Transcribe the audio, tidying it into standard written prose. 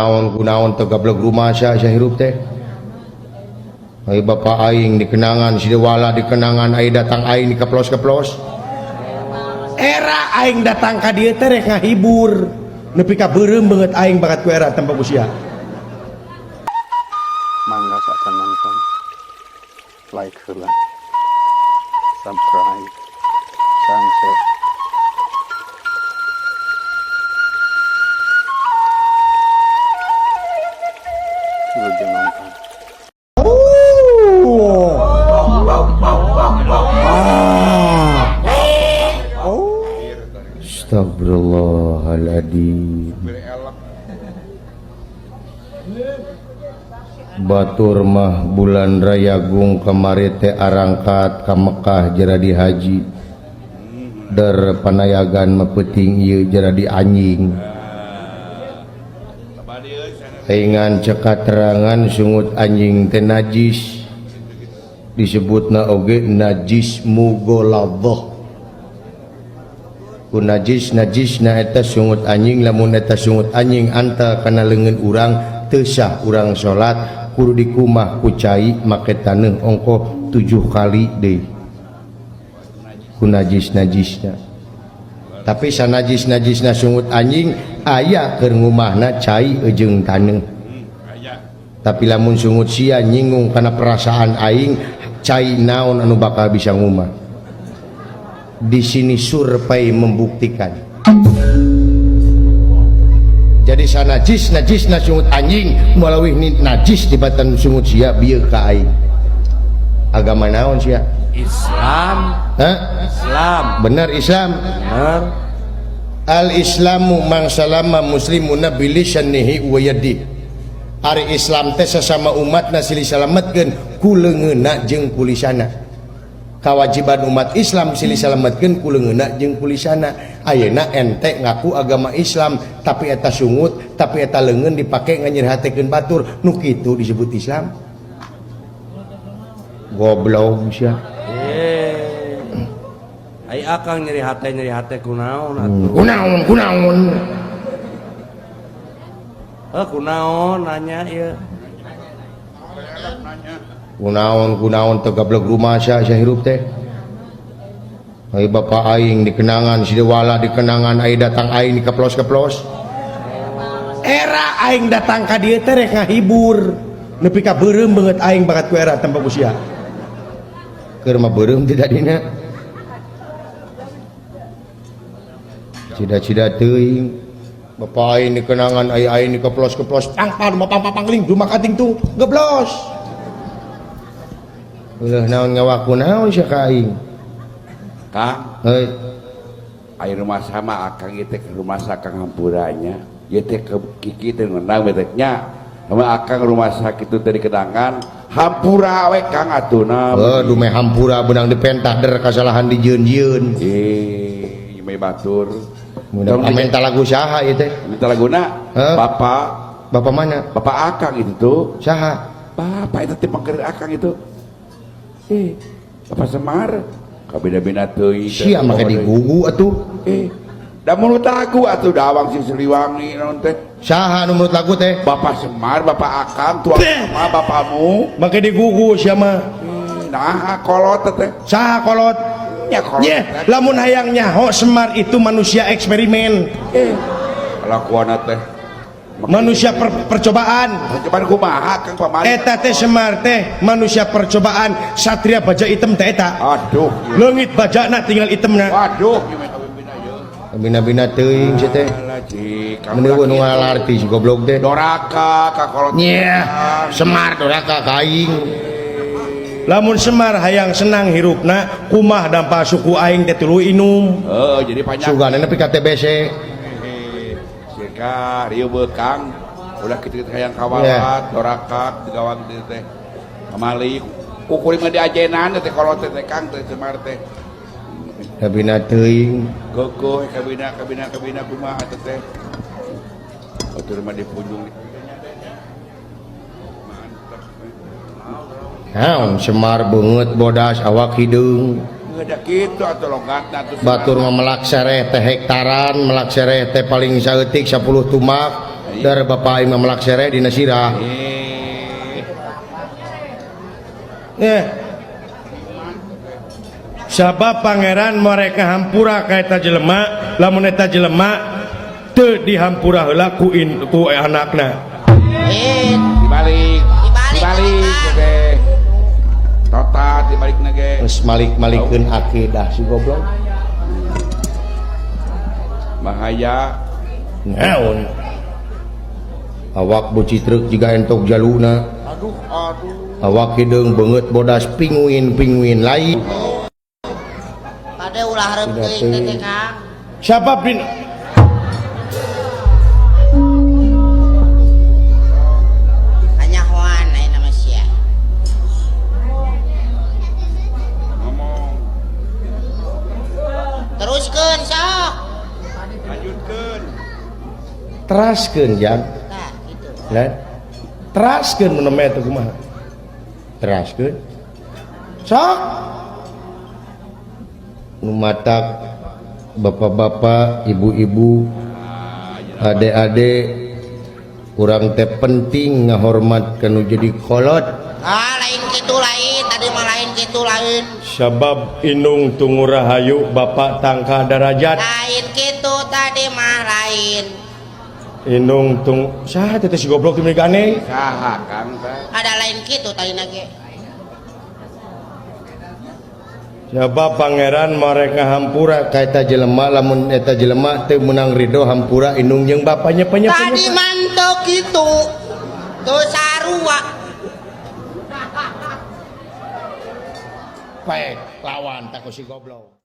Naon kunaon teu gablek rumasa sia hirup teh. Ai bapa aing dikenangan si Dewala dikenangan ai datang aing dikeplos-keplos. Era aing datang ka dieu teh rek ngahibur. Nepi ka beureum beungeut aing bakat ku era tempat usia. Mangga sacan nonton, like heula, subscribe, sareng share. Wilujeng nonton. Astagfirullahaladzim. Batur mah bulan Rayagung kamari teh arangkat ka Mekah jadi haji. Der panayagan mah peuting ieu jadi anjing. Aingan cekaterangan sungut anjing teh najis. Disebutna oge najis mughaladzah. Ku najis najisna eta sungut anjing, lamun eta sungut anjing anta kana leungeun urang teu sah urang salat, kudu dikumah ku cai make taneuh ongkoh 7 kali deui. Ku najis najisna. Tapi sanajis najisna sungut anjing aya keur ngumahna cai jeung taneuh. Tapi lamun sungut sia nyinggung kana perasaan aing, cai naon anu bakal bisa ngumah. Di sini survei membuktikan. Jadi sanajis najisna sungut anjing malawih najis dibatan sungut sia bieu ka aing. Agama naon sia? Islam. Hah? Islam. Benar Islam? Benar. Al Islamu mang salama muslimuna bilisanihi wa yadihi. Ari Islam teh sesama umatna silih salametkeun ku leungeunna jeung ku lisana. Kawajiban umat Islam silih salametkeun ku leungeunna jeung ku lisana. Ayeuna ente ngaku agama Islam tapi eta sungut, tapi eta leungeun dipake nganyerhatekeun batur, nu kitu disebut Islam. Goblok sia. Ai akang nyeri hate kunaon atuh. Kunaon kunaon. Heuh kunaon nanya ieu. Kunaon kunaon teu gablek rumasa sia hirup teh. Ai bapa aing dikenangan si Dewala dikenangan ai datang aing dikeplos-keplos. Era aing datang ka dieu teh rek ngahibur. Nepi ka beureum beungeut aing bakat ku era tempat usia. Keur mah beureum teh tadina. Cida-cida teuing. Bapa aing dikenangan ai aing dikeplos-keplos tangpar mapang pangling dumakating tuh geblos. Ulah naon ngawaku naon sia ka aing. Kang, heuy. Ai rumah sama akang ieu teh rumah sakang hampuranya. Ieu teh ke kiki teh ngeunang teh nya. Sama akang rumah sakit itu teh dikenangan hampura we Kang atuh na. Heuh, dumeh hampura beunang dipentah der kasalahan dijieun-jieun. Ih, nyemeh batur. Mun minta lagu saha ieu teh? Minta laguna? Bapak. Bapak mana? Bapak akang itu tuh. Saha? Bapak itu teh pangkeun akang itu. Bapak Semar. Kabeda-beda teuing. Sia make digugu atuh. Da mulut lagu atuh dawang si Siliwangi naon teh? Saha nu mulut lagu teh? Bapak Semar, Bapak Akang, tuang sama bapamu. Make digugu sia mah. Nah, kolot teh. Saha kolot? Nya kolot. Nyeh, lamun hayang nyaho Semar itu manusia eksperimen. Kalakuanna teh. Manusia percobaan. Percobaan kumaha Kang pamali? Eta teh Semar teh manusia percobaan, satria baja hitam teh eta. Aduh. Leungit bajana tinggal hitamna. Waduh, ieu mah kabina ieu. Bina-bina teuing sia teh. Mun eueuh nu ngalarti si goblok teh. Doraka ka kolot. Nyeh, Semar doraka ka aing. Lamun Semar hayang senang hirupna, kumah dampa suku aing teh tuluy inum. Heuh, jadi panjang. Sugana nepi ka TBC. Sirka rieu beukang ulah kitu-kitu hayang kawalat, doraka digawang teh teh. Kamali kukuring mah diajenan teh kolot teh Kang teh Semar teh. Kabina teuing. Gogoh kabina kabina kabina kumaha teh teh. Batur mah dipunjung. Mantap. Naon Semar beungeut bodas awak hideung. Ada kitu atuh logatna atuh. Batur mah melak sereh teh hektaran, melak sereh teh paling saeutik 10 tumak. Dar bapak aing mah melak sere dina sirah. Sabab pangeran mereka hampura ka eta jelema, lamun eta jelema teu dihampura heula ku ku anakna. Dibalik. Dibalik, Dibalik teh. Total dibalikna ge. Geus malik-malikeun akidah si goblok. Bahaya. Naon? Awak bucitruk jiga entok jaluna. Aduh, aduh. Awak hideung beungeut bodas pinguin-pinguin lain. Kade ulah hareup teuing teh Kang. Siapa bin Kanyahoan ayeuna mah sia. Ngomong. Teruskeun sok. Lanjutkeun. Teraskeun jang. Tah kitu. Lah, teraskeun mun nembe teh kumaha? Teraskeun. Sok. Nu matak bapak-bapak, ibu-ibu, adik-adik urang teh penting ngahormat ka nu jadi kolot. Ah lain kitu lain, tadi mah lain kitu lain. Sabab indung tungu rahayu bapak tangkah darajat. Lain kitu tadi mah lain. Indung tung saha teh si goblok teh gane? Saha Kang teh? Ada lain kitu tadi nage. Sabab pangeran mereka hampura Ka eta jelema lamun eta jelema teu meunang ridho hampura indung jeung bapanya panya. Tadi manteu kitu. Teu sarua. Paek lawan tak ku si goblok.